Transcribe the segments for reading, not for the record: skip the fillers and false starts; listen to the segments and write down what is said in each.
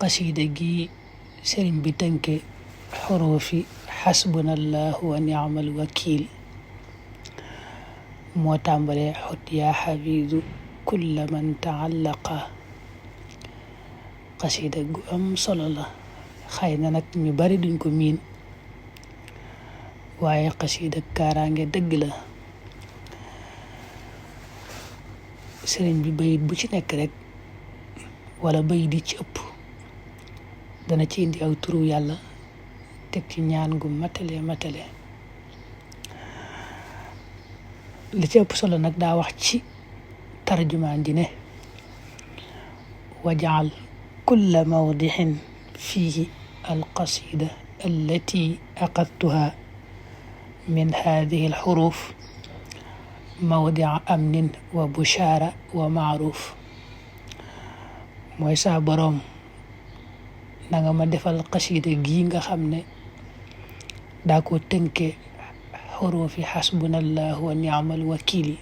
qasida gi sëriñ bi tënke xurufi xasbunallahu wa ni'mal wakil moo tàmbale xut yaa xafiidu kulla man taallaqa. qasida gu am solo la, xëy na nag ñu bari duñ ko miin, waaye qasida kaaraange dëgg la. sëriñ bi bayit bu ci nekk rek wala bayit yi ci ëpp dana ci indi aw turu yàlla teg ci ñaan gu matale li ci ëpp solo nag daa wax ci tarjumaan ji ne wajaal kulla mawdixin fiihi alqasida allati aqadtuha min hadihi alxuruf mawdia amnin wa bushaara wa maaruf. mooy saa boroom na nga ma defal qasida gii nga xam ne daa ko tënke xurufi xasbunallahu wa ni'mal wakili.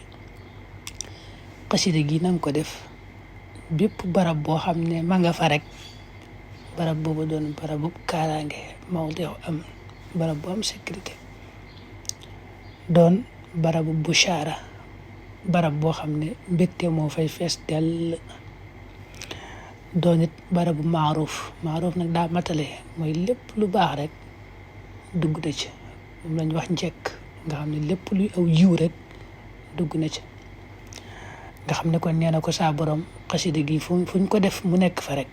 qasida gi nanga ko def bépp barab boo xam ne ma nga fa rek, barab boobu doon barabu kaaraange, mawdiu am barab bu am sécurité, doon barabu bushaara, barab boo xam ne mbégte moo fay fees dell, doon it barabu maaruf nag daa matale, mooy lépp lu baax rek dugg na ci. moom lañ wax njëkk, nga xam ne lépp luy aw yiw rek dugg na ci. nga xam ne kon nee na ko saa borom xasida gi fuñ ko def mu nekk fa rek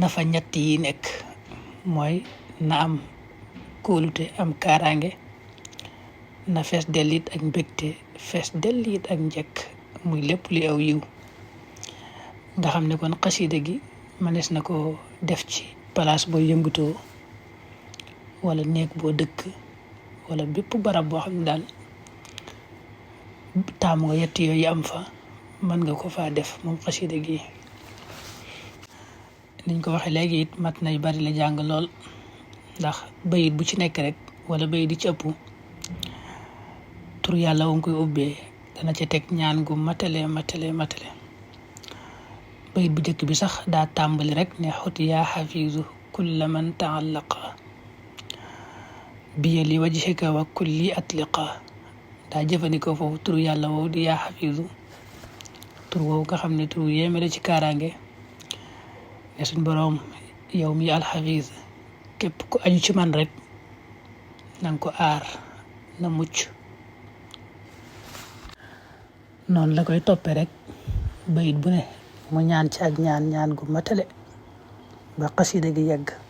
na fa ñett yi nekk, mooy na am kóolute, am kaaraange, na fees dell it ak mbégte, fees dell it ak njëkk, muy lépp li aw yiw. nga xam ne kon xasida gi mënees na ko def ci place boo yëngutoo wala néeg boo dëkk wala bépp barab boo xam ne daal taamu nga yett yooyu am fa, mën nga ko faa def moom xasida gi. niñ ko waxee léegi it mat nay bari la jàng lool, ndax bayit bu ci nekk rek wala bayit di ci ëpp tur yàlla wa koy ubbee dana ca teg ñaan gu matale. bayit bu njëkk bi sax daa tàmbali rek ne xut yaa xafiizu kulla man taallaqa biya li wajhika wa kulli atliqa. daa jëfandikoo foofu tur yàlla woowu di yaa xafiizu, tur woowu nga xam ne tur yéeme la ci kaaraange. ne suñ boroom yow mi alxafiis, képp ku aju ci man rek nanga ko aar na mucc. noonu la koy toppee rek bayit bu ne mu ñaan ci ak ñaan gu matale ba xasida gi yegg.